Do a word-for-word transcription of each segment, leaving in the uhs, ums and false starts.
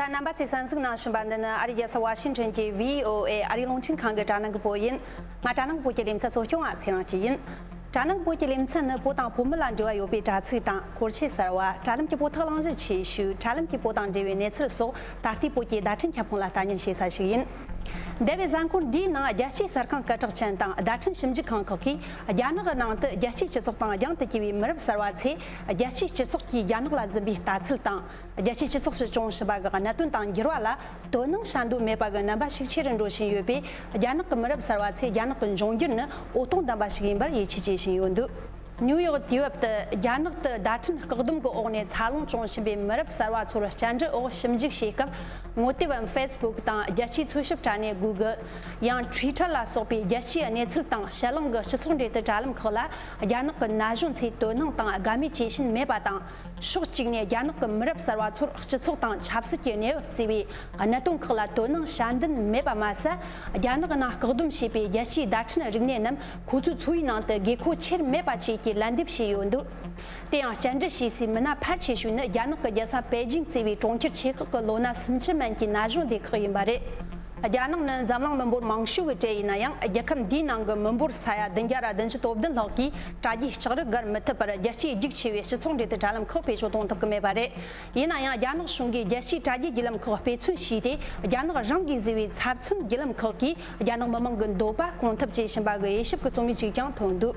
ད་རྣམ་པ་ཚོས་གསན་གཟིགས་གནང་བཞིན་པ་འདི་ནི་ཨ་རིའི་རྒྱལ་ས་ཝ་ཤིང་ཊོན་གྱི་བྷི་ཨོ་ཨེ་ཨ་རིའི་རླུང་འཕྲིན་ཁང་གི་དྲ་ནང་གི་བོད་ཡིན། ང་དྲ་ནང་གི་བོད་ཀྱི་ལེ་ཚན་གཙོ་སྐྱོང་བ་ཚེ་རིང་སྐྱིད་ཡིན། དྲ་ནང་གི་བོད་ཀྱི་ལེ་ཚན་ནི་བོད་དང་བོད་མི་ལ་འབྲེལ་བ་ཡོད་པའི་དྲ་ཚིགས་དང་། སྐོར་ཆས་གསར་བ། དྲ་ལམ་གྱི་བོད་ཐོག་གླེང་གཞི་ཆེ་ཤོས། དྲ་ལམ་གྱི་བོད་དང་འབྲེལ་བའི་གནས་ཚུལ་སོགས། ད་ལྟའི་བོད་ཀྱི་བརྡ་འཕྲིན་ཁྱབ་ཁོངས་ལ་ལྟ་ཉན་བྱེད་ས་ཞིག་ཡིན། འདས་པའི་གཟའ་འཁོར་འདིའི་ནང་རྒྱལ་སྤྱིའི་གསར་ཁང་སྐད་གྲགས་ཅན་དང་བརྡ་འཕྲིན་ཞིབ་འཇུག་ཁང་ཁག་གིས། རྒྱ་ནག་གི་ནང་དུ་རྒྱལ་སྤྱིའི་སྤྱི་ཚོགས་དང་རྒྱང་དུ་གྱེས་པའི་མི་རབས་གསར་བ་ཚོས་རྒྱལ་སྤྱིའི་སྤྱི་ཚོགས་ཀྱིས་རྒྱ་ནག་ལ་འཛིན་པའི་ལྟ་ཚུལ་དང་། རྒྱལ་སྤྱིའི་སྤྱི་ཚོགས་སུ་བྱུང་བཞིན་པ་གི་གནད་དོན་དང་འགྱུར་བ་ལ་དོ་སྣང་བྱ་འདོད་མེད་པ་གི་རྣམ་པ་ཤུགས་ཆེ་རུ་འགྲོ་བཞིན་ཡོད་པས། རྒྱ་ནག་གི་མི་རབས་གསར་བ་ཚོས་རྒྱ་ནག་གི་འབྱུང་འགྱུར་ནི་འོད་སྟོང་ལྡན་པ་ཞིག་ཡིན་པར་ཡིད་ཆེས་བྱེད་བཞིན་ཡོད་འདུག་ནིའུ་ཡོག་དུས་བབ་ཏུ་རྒྱ་ནག་ཏུ་བརྡ་འཕྲིན་བཀག་སྡོམ་གྱི་འོག་ནས་འཚར་ལོངས་བྱུང་བཞིན་པའི་མི་རབས་གསར་བ་ཚོར་བཅར་འདྲི་འོག་ཞིབ་འཇུག་བྱེད་སྐབས། ངོ་དེབ་བམ་ཕེ་སི་བུག་དང་རྒྱལ་སྤྱིའི་འཚོལ་ཞིབ་དྲ་གནས་གུ་གལ། ཡང་ཊུའི་ཊར་ལ་སོགས་པའི་རྒྱལ་སྤྱིའི་གནས་ཚུལ་དང་ཕྱི་གླིང་གི་སྤྱི་ཚོགས་འབྲེལ་མཐུད་དྲ་ལམ་ཁག་ལ། རྒྱ་ནག་གི་ན་གཞོན་ཚོས་དོ་སྣང་དང་དགའ་མོས་བྱེད་བཞིན་མེད་པ་དང་། ཕྱོགས་གཅིག་ནས་རྒྱ་ནག་གི་མི་རབས་གསར་བ་ཚོར་སྤྱི་ཚོགས་དང་ཆབ་སྲིད་ཀྱི་གནས་བབ་བརྩི་བའི་གནད་དོན་ཁག་ལ་དོ་སྣང་བྱ་འདུན་མེད་པ་མ་ཟད། རྒྱ་ནག་ནང་བཀག་སྡོམ་བྱས་པའི་རྒྱལ་སྤྱིའི་བརྡ་འཕྲིན་རིག་གནས་རྣམས་ཁོ་ཚོའི་འཚོ་བའི་ནང་དུ་དགོས་མཁོ་ཆེར་མེད་པ་བཅས་ཀྱི་ལན་འདེབས་བྱས་ཡོད་འདུག་དེ་ཡང་བཅར་འདྲི་བྱེད་སའི་མི་སྣ་ཕལ་ཆེ་ཤོས་ནི་རྒྱ་ནག་གི་རྒྱལ་ས་པེ་ཅིང་གཙོས་པའི་གྲོང་ཁྱེར་ཆེ་ཁག་གི་ལོ་ན་སུམ་ཅུ་མན་གྱི་ན་གཞོན་སྡེ་ཁག་ཡིན་པ་རེད། རྒྱ་ནག་ནི་འཛམ་གླིང་མི་འབོར་མང་ཤོས་ཀྱི་གྲས་ཡིན་ན་ཡང་། རྒྱལ་ཁབ་འདིའི་ནང་གི་མི་འབོར་ས་ཡ་བདུན་བརྒྱ་ར་བདུན་ཅུ་དོན་བདུན་ལྷག་གིས་དྲ་རྒྱའི་ལྕགས་རི་བརྒལ་མི་ཐུབ་པར། རྒྱལ་སྤྱིའི་རྒྱུགས་ཆེ་བའི་སྤྱི་ཚོགས་འབྲེལ་མཐུད་དྲ་ལམ་ཁག་བེད་སྤྱོད་གཏོང་ཐུབ་ཀྱི་མེད་པ་རེད། ཡིན་ན་ཡང་། རྒྱ་ནག་གཞུང་གིས་རྒྱལ་སྤྱིའི་དྲ་རྒྱའི་བརྒྱུད་ལམ་ཁག་དཔེ་མཚོན་བྱས་ཏེ། རྒྱ་ནག་རང་གིས་བཟོས་པའི་ཚབ་མཚོན་བརྒྱུད་ལམ་ཁག་གིས་རྒྱ་ནག་མི་དམངས་ཀྱི་འདོད་པ་སྐོང་ཐབས་བྱེད་བཞིན་པ་གི་དབྱེ་ཞིབ་ཀྱི་རྩོམ་ཡིག་ཅིག་ཀྱང་ཐོན་འདུག་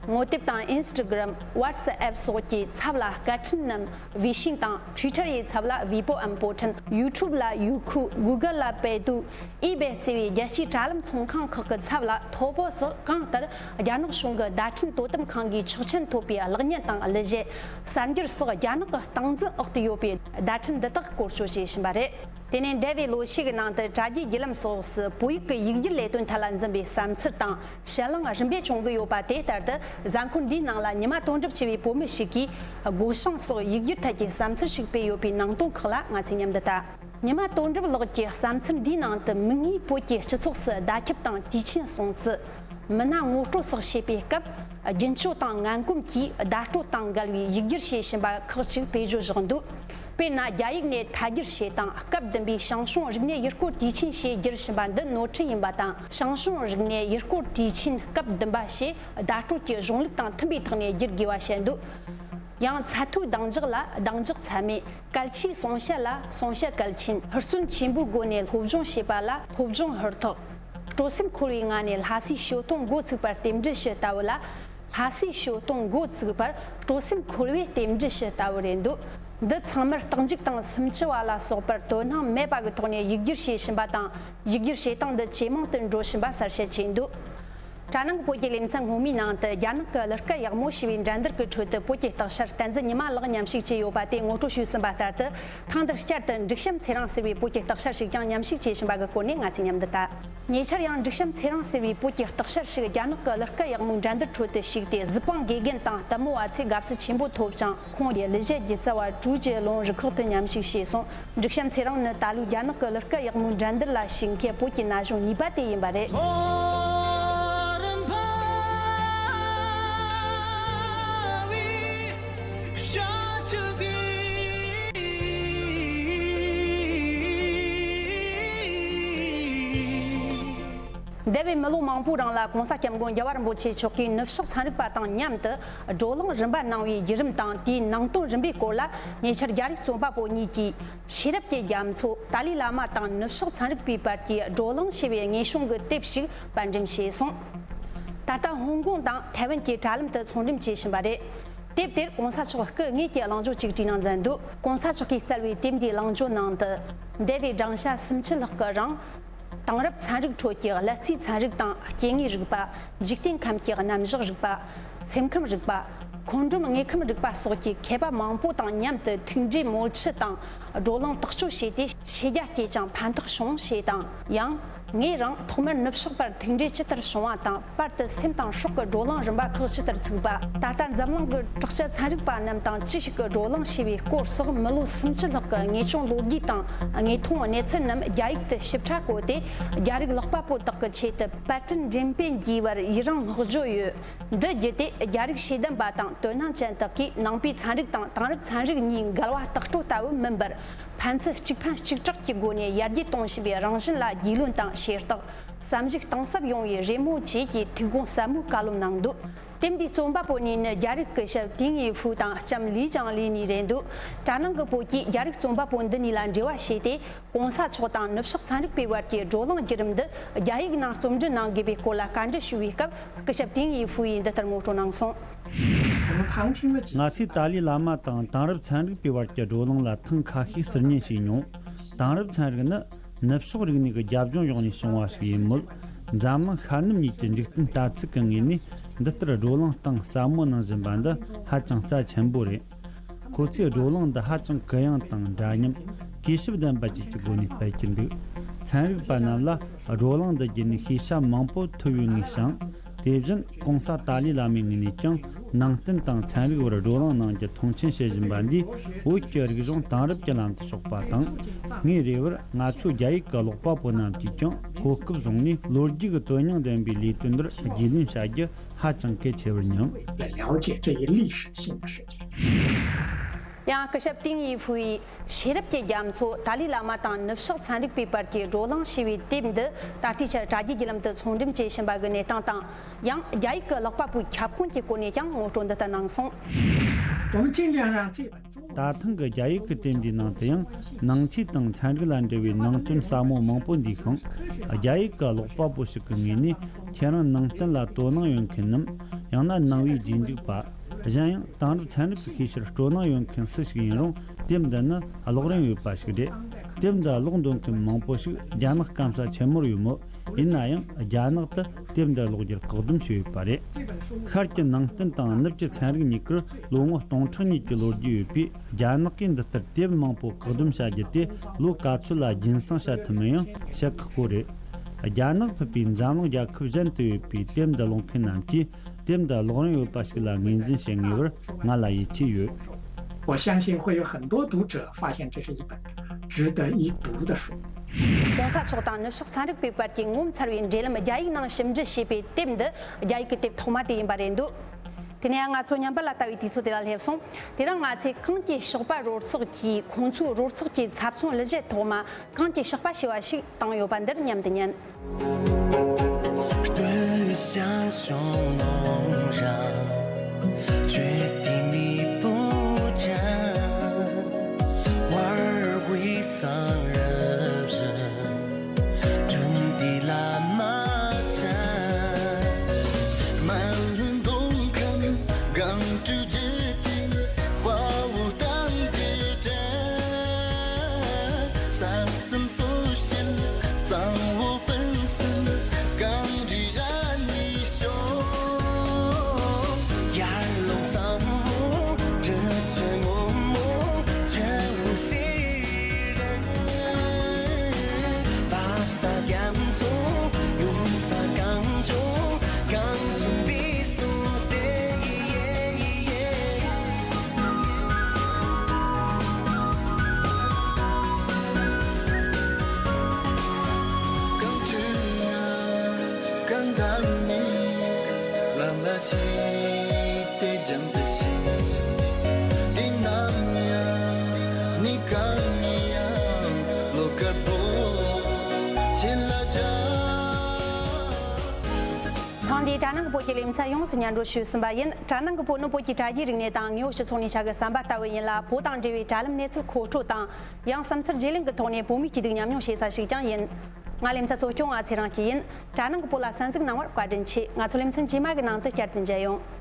ངོ་དེབ་དང་ཨིན་སི་ཊ་གྷི་རམ། ཝ་ཊི་སི་ཨེབ་སོགས་ཀྱི་ཚབ་ལ་སྐད་འཕྲིན་ནམ་ཝི་ཤིང་དང་། ཊུའི་ཊར་ཡི་ཚབ་ལ་ཝི་པོ་འམ་པོ་ཊན། ཡུ་ཊུབ་ལ་ཡུ་ཁུ། གུ་གལ་ལ་པེ་ཏུ། ཨི་བེ་གཙོས་པའི་རྒྱལ་སྤྱིའི་དྲ་ལམ་ཚོང་ཁང་ཁག་གི་ཚབ་ལ་ཐོ་པོ་སོགས། གང་ལྟར་རྒྱ་ནག་གཞུང་གི་བརྡ་འཕྲིན་དོ་དམ་ཁང་གིས་ཆོག་མཆན་ཐོབ་པའི་གློག་བརྙན་དང་གླུ་གཞས། གསར་འགྱུར་སོགས་རྒྱ་ནག་གི་སྟངས་འཛིན་འོག་ཏུ་ཡོད་པའི་བརྡ་འཕྲིན་འདི་དག་བཀོལ་སྤྱོད་བྱེད་བཞིན་པ་རེད། དེ་ནས་འདས་པའི་ལོ་ཤས་ཀྱི་ནང་དུ་དྲ་རྒྱའི་བརྒྱུད་ལམ་སོགས་སུ་བོད་ཡིག་གི་ཡིག་སྒྱུར་ལས་དོན་ཐད་ལ་འཛིན་པའི་བསམ་ཚུལ་དང་། ཞལ་ལུང་རིམ་པས་བྱུང་གི་ཡོད་པ་དེ་ལྟར་དུ། གཟའ་འཁོར་འདིའི་ནང་ལ་ཉི་མ་དོན་གྲུབ་ཅེས་པའི་བོད་མི་ཞིག་གིས་སྒོ་བྱང་སོགས་ཡིག་སྒྱུར་ཐད་ཀྱི་བསམ་ཚུལ་ཞིག་སྤེལ་ཡོད་པའི་ནང་དོན་ཁག་ལ་ང་ཚོས་མཉམ་དུ་ལྟ། ཉི་མ་དོན་གྲུབ་ལགས་ཀྱི་བསམ་ཚུལ་འདིའི་ནང་དུ། མིག་སྔའི་བོད་ཀྱི་སྤྱི་ཚོགས་སུ་བརྡ་ཁྱབ་དང་དུས་ཆེན་སྲུང་བརྩི། མི་སྣ་ངོ་སྤྲོད་སོགས་བྱེད་པའི་སྐབས། རྒྱུན་སྤྱོད་དང་ངན་གོམས་ཀྱིས་བརྡ་སྤྲོད་དང་འགལ་བའི་ཡིག་སྒྱུར་བྱེད་བཞིན་པ་ཁག་ཅིག་བེད་སྤྱོད་བཞག་འདུག་དཔེར་ན། རྒྱ་ཡིག་ནས་ཐད་སྒྱུར་བྱས་དང་། སྐབས་བདུན་པའི་ཞང་ཞུང་རིག་གནས་ཡུལ་སྐོར་དུས་ཆེན་ཞེས་བསྒྱུར་བཞིན་པ་འདི་ནོར་འཁྲུལ་ཡིན་པ་དང་། ཞང་ཞུང་རིག་གནས་ཡུལ་སྐོར་དུས་ཆེན་སྐབས་བདུན་པ་ཞེས་བརྡ་སྤྲོད་ཀྱི་གཞུང་ལུགས་དང་མཐུན་པའི་ཐོག་ནས་བསྒྱུར་དགོས་པ་བཤད་འདུག་ཡང་ཚད་མཐོའི་གདེང་འཇོག་ལ་གདེང་འཇོག་ཚད་མེད། གལ་ཆེའི་གསུང་བཤད་ལ་གསུང་བཤད་གལ་ཆེན། ཧུར་བརྩོན་ཆེན་པོའི་སྒོ་ནས་སློབ་སྦྱོང་བྱེད་པ་ལ་སློབ་སྦྱོང་ཧུར་ཐག་སྤྲོ་སེམས་འཁོལ་བའི་ངང་ནས་ལྷ་སའི་ཞོ་སྟོང་འགོ་ཚུགས་པར་རྟེན་འབྲེལ་ཞུ་ལྟ་བུ་ལ། ལྷ་སའི་ཞོ་སྟོང་འགོ་ཚུགས་པར་སྤྲོ་སེམས་འཁོལ་བས་རྟེན་འབྲེལ་ཞུ་ལྟ་བུ་རེད་འདུག་འདི་ཚང་མར་རྟགས་འཇུག་དང་སུམ་ཅུ་བ་ལ་སོགས་པར་དོ་སྣང་མེད་པ་གི་ཐོག་ནས་ཡིག་སྒྱུར་བྱེད་བཞིན་པ་དང་། ཡིག་སྒྱུར་བྱེད་སྟངས་འདི་ཇེ་མང་དུ་འགྲོ་བཞིན་པ་གསལ་བཤད་བྱས་འདུག་དྲ་ནང་བོད་ཀྱི་ལེ་ཚན་སྔོན་མའི་ནང་དུ། རྒྱ་ནག་གི་གླུ་སྐད་ཡག་མོ་ཞེས་པའི་འགྲན་བསྡུར་གྱི་ཁྲོད་དུ་བོད་ཀྱི་རྟགས་ཤར་བསྟན་འཛིན་ཉི་མ་ལགས་མཉམ་ཞུགས་བྱས་ཡོད་པ་དེ་ངོ་སྤྲོད་ཞུས་ཟིན་པ་ལྟར་དུ། ཐེངས་འདིར་བསྐྱར་དུ་འབྲུག་བྱམས་ཚེ་རིང་ཟེར་བའི་བོད་ཀྱི་རྟགས་ཤར་ཞིག་ཀྱང་མཉམ་ཞུགས་བྱས་བཞིན་པ་གི་སྐོར་ནས་ང་ཚོས་མཉམ་དུ་ལྟ། ཉེ་ཆར་ཡང་འབྲུག་བྱམས་ཚེ་རིང་ཟེར་བའི་བོད་ཀྱི་རྟགས་ཤར་ཞིག་རྒྱ་ནག་གི་གླུ་སྐད་ཡག་མོའི་འགྲན་བསྡུར་ཁྲོད་དུ་ཞུགས་ཏེ། གཟི་པང་དགེ་རྒན་དང་ལྟད་མོ་བ་ཚོས་དགའ་བསུ་ཆེན་པོ་ཐོབ་ཅིང་། ཁོང་གིས་གླུ་གཞས་སྒྱུ་རྩལ་བ་ཀྲུའུ་ཅེ་ལུང་རུ་ཁག་ཏུ་མཉམ་ཞུགས་བྱས་སོང་། འབྲུག་བྱམས་ཚེ་རིང་ནི་ད་ལོའི་རྒྱ་ནག་གི་གླུ་སྐད་ཡག་མོའི་འགྲན་བསྡུར་ལ་ཞུགས་མཁན་བོད་ཀྱི་ན་གཞོན་གཉིས་པ་དེ་ཡིན་པ་རེད། འདས་པའི་མི་ལོ་མང་པོའི་རིང་ལ་༸གོང་ས་༸སྐྱབས་མགོན་རྒྱལ་བ་རིན་པོ་ཆེ་མཆོག་གིས་ནུབ་ཕྱོགས་ཚན་རིག་པ་དང་མཉམ་དུ་བགྲོ་གླེང་རིམ་པ་གནང་བའི་བརྒྱུད་རིམ་དང་། དེའི་ནང་དོན་རིམ་པའི་སྐོར་ལ་ཉེ་ཆར་རྒྱ་རིགས་རྩོམ་པ་པོ་གཉིས་ཀྱིས། ཤེས་རབ་ཀྱི་རྒྱ་མཚོ། ཏཱ་ལའི་བླ་མ་དང་ནུབ་ཕྱོགས་ཚན་རིག་པའི་བར་གྱི་བགྲོ་གླེང་ཞེས་པའི་དངོས་བྱུང་གི་དེབ་ཞིག་པར་འགྲེམས་བྱས་སོང་། ད་ལྟ་ཧོང་ཀོང་དང་ཐའེ་ཝན་གྱི་དྲ་ལམ་དུ་ཚོང་འགྲེམས་བྱེད་བཞིན་པ་རེད། དེབ་དེར་༸གོང་ས་མཆོག་སྐུ་དངོས་ཀྱི་གླེང་བརྗོད་ཅིག་བྲིས་གནང་མཛད་འདུག ༸གོང་ས་མཆོག་གིས་སྩལ་བའི་དེབ་འདིའི་གླེང་བརྗོད་ནང་དུ། འདས་པའི་བགྲང་བྱ་སུམ་ཅུ་ལྷག་གི་རིང་། དེང་རབས་ཚན་རིག་ཁྲོད་ཀྱི་གླ་རྩིའི་ཚན་རིག་དང་སྐྱེ་དངོས་རིག་པ། འཇིག་རྟེན་ཁམས་ཀྱི་གནམ་བཞག་རིག་པ། སེམས་ཁམས་རིག་པ། མཁོ་འགྲོམ་དངོས་ཁམས་རིག་པ་སོགས་ཀྱི་མཁས་པ་མང་པོ་དང་མཉམ་དུ་ཐུག་འཕྲད་མོལ་ཆི་དང་། བགྲོ་གླེང་ཐག་གཅོད་བྱས་ཏེ་ཤེས་རྒྱ་སྐྱེས་ཀྱང་ཕན་ཐོགས་བྱུང་ཞེས་དང་། ཡང་ ངས་རང་ཐོག་མར་ནུབ་ཕྱོགས་པར་ཐུག་འཕྲད་ཇི་ལྟར་བྱུང་བ་དང་། པར་དུ་སེམས་དང་སྲོག་གི་བགྲོ་གླེང་རིམ་པ་ཁག་ཇི་ལྟར་ཚུགས་པ། ད་ལྟ་འཛམ་གླིང་གི་དྲག་ཆས་ཚན་རིག་པ་རྣམས་དང་ཅི་ཞིག་གི་བགྲོ་གླེང་བྱས་པའི་སྐོར་སོགས། མི་ལོ་སུམ་ཅུ་ལྷག་གི་དངོས་བྱུང་ལོ་རྒྱུས་དང་། དངོས་མཐོང་གནས་ཚུལ་རྣམས་རྒྱ་ཡིག་ཏུ་ཞིབ་ཕྲ་བཀོད་དེ། རྒྱ་རིགས་ཀློག་པ་པོ་དག་གི་ཆེད་དུ་པར་སྐྲུན་འགྲེམས་སྤེལ་བགྱིས་པར་ཡི་རང་བསྔགས་བརྗོད་ཡོད། འདི་བརྒྱུད་དེ། རྒྱ་རིགས་ཤེས་ལྡན་པ་དང་དོ་སྣང་ཅན་དག་གིས་ནང་པའི་ཚན་རིག་དང་དེང་རབས་ཚན་རིག་གཉིས་འགལ་བ་ལྟག་སྤྲོད་ལྟ་བུ་མིན་པར། ཕན་ཚུན་གཅིག་ཕན་གཅིག་གྲོགས་ཀྱི་སྒོ་ནས་ཡར་རྒྱས་གཏོང་བཞིན་པའི་རང་བཞིན་ལ་རྒྱུས་ལོན་དང་ཤེས་རྟོགས། བསམ་གཞིགས་གཏིང་ཟབ་ཡོང་བའི་རེ་སྨོན་བཅས་ཀྱི་ཐུགས་དགོངས་ཟབ་མོས་བཀའ་སློབ་གནང་འདུག། དེབ་འདིའི་རྩོམ་པ་པོ་གཉིས་ནི་རྒྱ་རིགས་སྐུ་ཞབས་ཏིང་ཡི་ཧྥུའུ་དང་ལྕམ་ལི་ཅང་ལི་གཉིས་རེད་འདུག། གྲྭ་ནང་གི་བོད་ཀྱིས་རྒྱ་རིགས་རྩོམ་པ་པོ་འདི་གཉིས་ལ་འབྲེལ་བ་བྱས་ཏེ། གོང་ས་མཆོག་དང་ནུབ་ཕྱོགས་ཚན་རིག་པའི་བར་གྱི་བགྲོ་གླེང་བརྒྱུད་རིམ་འདི་རྒྱ་ཡིག་ནང་རྩོམ་འབྲི་གནང་དགོས་པའི་སྐོར་ལ་བཀའ་འདྲི་ཞུ་བའི་སྐབས། སྐུ་ཞབས་ཏིང་ཡི་ཧྥུའུ་ཡིས་འདི་ལྟར་ངོ་སྤྲོད་གནང་སོང་། ང་ཚོས་ཏཱ་ལའི་བླ་མ་དང་དེང་རབས་ཚན་རིག་པའི་བར་གྱི་བགྲོ་གླེང་ལ་ཐེངས་ཁ་ཤས་ཟུར་ཉན་བྱས་མྱོང་། དེང་རབས་ཚན་རིག་ནི་ནུབ་ཕྱོགས་རིག་གནས་ཀྱི་རྒྱབ་ལྗོངས་འོག་ནས་བྱུང་བ་ཞིག་ཡིན་མོད། འཛམ་གླིང་ཤར་ནུབ་གཉིས་ཀྱི་འཇིག་རྟེན་ལྟ་ཚུལ་གྱི་ངོས་ནས་འདི་ལྟར་བགྲོ་གླེང་གཏིང་ཟབ་མོ་གནང་བཞིན་པ་འདི་ཧ་ཅང་རྩ་ཆེན་པོ་རེད། ཁོ་ཚོས་བགྲོ་གླེང་འདི་ཧ་ཅང་གུ་ཡངས་དང་འདྲ་མཉམ། གུས་ཞབས་ལྡན་པ་བཅས་ཀྱི་སྒོ་ནས་སྤེལ་གྱི་འདུག། ཚན་རིག་པ་རྣམས་ལ་བགྲོ་གླེང་འདི་བརྒྱུད་ནས་ཤེས་བྱ་མང་པོ་ཐོབ་ཡོད་ངེས་ཤིང་། དེ་བཞིན་གོང་ས་ཏཱ་ལའི་བླ་མའི་ངོས་ནས་ཀྱང་ནང་བསྟན་དང་ཚན་རིག་བར་བགྲོ་གླེང་གནང་རྒྱུ་མཐོང་ཆེན་བྱེད་བཞིན་པ་འདིས། བོད་ཀྱི་རིག་གཞུང་དེང་རབས་ཀྱི་ལམ་དུ་ཕྱོགས་པ་དང་། ངའི་རེ་བར་ང་ཚོའི་རྒྱ་ཡིག་གི་ཀློག་པ་པོ་རྣམས་ཀྱིས་ཀྱང་གོ་སྐབས་བཟུང་ནས་ལོ་རྒྱུས་ཀྱི་དོན་སྙིང་ལྡན་པའི་ལས་དོན་འདིར་རྒྱུས་ལོན་བྱ་རྒྱུ་ཧ་ཅང་གལ་ཆེ་བར་སྙམ། 了解这一历史性的事件。 ཡང་སྐུ་ཞབས་ཏིང་ཡི་ཧྥུའུ་ཡིས་ཤེས་རབ་ཀྱི་རྒྱ་མཚོ། ཏཱ་ལའི་བླ་མ་དང་ནུབ་ཕྱོགས་ཚན་རིག་པའི་བར་གྱི་བགྲོ་གླེང་ཞེས་པའི་དེབ་འདི་ད་ལྟའི་ཆར་དྲ་རྒྱའི་བརྒྱུད་ལམ་དུ་ཚོང་འགྲེམས་བྱེད་བཞིན་པ་གི་གནས་སྟངས་དང་། ཡང་རྒྱ་ཡིག་གི་ཀློག་པ་པོའི་ཁྱབ་ཁོངས་ཀྱི་སྐོར་ནས་ཀྱང་ངོ་སྤྲོད་འདི་ལྟར་གནང་སོང་། 我们尽量让这本中文 ད་ཐེངས་ཀྱི་རྒྱ་ཡིག་གི་དེབ་འདིའི་ནང་དུ་ཡང་ནང་ཆོས་དང་ཚན་རིག་ལ་འབྲེལ་བའི་ནང་དོན་ཟབ་མོ་མང་པོ་འདུས་ཤིང་། རྒྱ་ཡིག་གི་ཀློག་པ་པོ་ཞིག་གི་ངོས་ནས་ཁྱེད་རང་ནང་བསྟན་ལ་དོ་སྣང་ཡོད་མཁན་ནམ། ཡང་ན་ནང་པའི་རྗེས་འཇུག་པ། གཞན་ཡང་དེང་རབས་ཚན་རིག་གི་ཤེས་བྱར་སྤྲོ་སྣང་ཡོད་མཁན་སུ་ཞིག་ཡིན་རུང་དེབ་འདི་ནི་ཀློག་རིན་ཡོད་པ་ཞིག་རེད། དེབ་འདི་ཀློག་འདོད་མཁན་མང་པོ་ཞིག་རྒྱ་ནག་སྐམ་ས་ཆེན་མོར་ཡོད་མོད། ཡིན་ན་ཡང་རྒྱ་ནག་ཏུ་དེབ་འདི་ཀློག་རྒྱུར་བཀག་སྡོམ་བྱས་ཡོད་པ་རེད། ཤར་གྱི་ནང་བསྟན་དང་ནུབ་ཀྱི་ཚན་རིག་གཉིས་ཀར་ལོ་ངོ་སྟོང་ཕྲག་གཉིས་ཀྱི་ལོ་རྒྱུས་ཡོད་པས། རྒྱ་ནག་གིས་འདི་ལྟར་དེབ་མང་པོ་བཀག་སྡོམ་བྱ་རྒྱུ་དེ་ལོ་ག་ཚོད་ལ་རྒྱུན་སྲུང་བྱ་ཐུབ་མིན་ཡང་བཤད་ཁག་པོ་རེད། རྒྱ་ནག་ཕུད་པའི་འཛམ་གླིང་རྒྱལ་ཁབ་གཞན་དུ་ཡོད་པའི་དེབ་འདི་ཀློག་མཁན་རྣམས་ཀྱིས་དེབ་འདི་ཀློག་རིན་ཡོད་པ་ཞིག་ལ་ངོས་འཛིན་བྱེད་ངེས་པར་ང་ལ་ཡིད་ཆེས་ཡོད། 我相信会有很多读者发现这是一本值得一读的书。 གོང་ས་མཆོག་དང་ནུབ་ཕྱོགས་ཚན་རིག་པའི་བར་གྱི་ངོ་མཚར་བའི་འབྲེལ་ལམ་རྒྱ་ཡིག་ནང་ཞིབ་འབྲི་བྱས་པའི་དེབ་འདི་རྒྱ་ཡིག་གི་དེབ་ཐོག་མ་དེ་ཡིན་པ་རེད་འདུག། དེ་ནས་ང་ཚོ་ཉམས་པ་ལ་ལྟ་བའི་དུས་ཚོད་དེ་ལ་སླེབས་སོང་། དེ་རིང་ང་ཚོས་གངས་ཀྱི་ཞོགས་པ་རོལ་ཚོགས་ཀྱིས་ཁོང་ཚོའི་རོལ་ཚོགས་ཀྱི་ཚབ་མཚོན་གླུ་གཞས་ཐོག་མ། གངས་ཀྱི་ཞོགས་པ་ཞེས་པ་ཞིག་བཏང་ཡོད་པ་འདིར་མཉམ་དུ་ཉན། སྟོད་ཞལ་གཞུང་ལོང་ར། ཆོས་དེ་མི་བུ་ཅན། བར་དབུས་གཙང་རབ་བཞི། སྒྲུབ་འདི་བླ་མ་ཅན། མ་ལྷུན་སྟོང་ཁམས་གངས་སྤྲུལ་བརྒྱུད་དེ། དཔའ་བོ་བསྟན་འཛིན་དྲན། ས་གསུམ་སོ་བཞིར་གཙང་བོ་སྤུན་གསུམ་གངས་རི་ར་ཉིལ་ཤོག། ཡར་ཀླུང་གཙང་མོ་གྲུ་ཆེན་སྔོན་མོ་ཆེན་མོ་སེ་ར། བབས་ས་རྒྱ་མཚོ་ཡོང་ས་གངས་ལྗོངས་གངས་ཅན་པའི་སྲུང་སྟེ། གངས་ཁྲོད་ན་གངས་དང་ནི་ལམ་ལ་ཆིག་ཏུ་རྒྱང་དུ་ཕྱིན། དུས་ནམ་ཡང་ནི་གང་ཡིན་ཡང་བློ་དཀར་པོ་ཁྱེད་ལ་བྱ། ཐེངས་འདིའི་དྲ་ནང་གི་བོད་ཀྱི་ལེ་ཚན་ཡོངས་སུ་སྙན་སྒྲོན་ཞུས་ཟིན་པ་ཡིན། དྲ་ནང་གི་བོད་ནི་བོད་ཀྱི་དྲ་རྒྱའི་རིག་གནས་དང་དངོས་པོ་སྤྱི་ཚོགས་ནས་ཆ་གི་ཟམ་པ་ལྟ་བུ་ཡིན་ལ། བོད་དང་འབྲེལ་བའི་དྲ་ལམ་གནས་ཚུལ་མཁོ་སྤྲོད་དང་། ཡང་བསམ་ཚུལ་བརྗེ་ལེན་གྱི་ཐོག་ནས་བོད་མིའི་སྐྱིད་སྡུག་མཉམ་མྱོང་བྱེད་ས་ཞིག་ཀྱང་ཡིན། ང་ལེ་ཚན་གཙོ་སྐྱོང་ང་ཚེ་རིང་སྐྱིད་ཡིན། དྲ་ནང་གི་བོད་ལ་གསན་གཟིགས་གནང་བར་བཀའ་དྲིན་ཆེ། ང་ཚོ་ལེ་ཚན་རྗེས་མ་གི་ནང་དུ་བསྐྱར་དུ་མཇལ་ཡོང་།